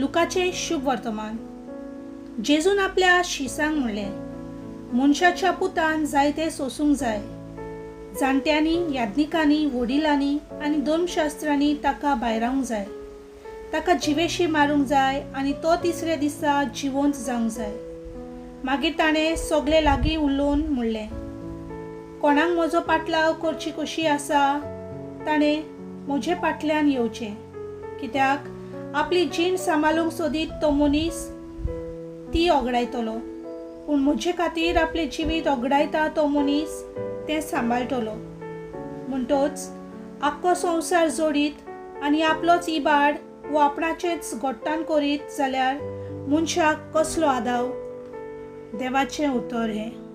लुकाचें शुभ वर्तमान. जेजून आपल्या शिसांक म्हणलें, मनशाच्या पुतान जायतें सोसूंक जाय. जाणट्यांनी, याज्ञिकांनी, वडिलांनी आनी धर्मशास्त्रांनी ताका भायरावंक जाय. ताका जिवेशी मारूंक जाय आनी तो तिसऱ्या दिसा जिवंत जावंक जाय. मागीर ताणें सगळे लागीं उलोवन म्हणलें, कोणाक म्हजो पाटलाव करची कशी आसा ताणें म्हजे फाटल्यान येवचें, कित्याक आपली जीण सांबाळूंक सोदीत तो मनीस ती ओगडायतलो, पूण म्हजे खातीर आपलें जिवीत ओगडायता तो मनीस तें सांबाळटलो. म्हणटच आख्खो संवसार जोडीत आनी आपलोच इबाड वो आपणाचेच घोट्टान करीत जाल्यार मनशाक कसलो आदाव? देवाचें उतर हें.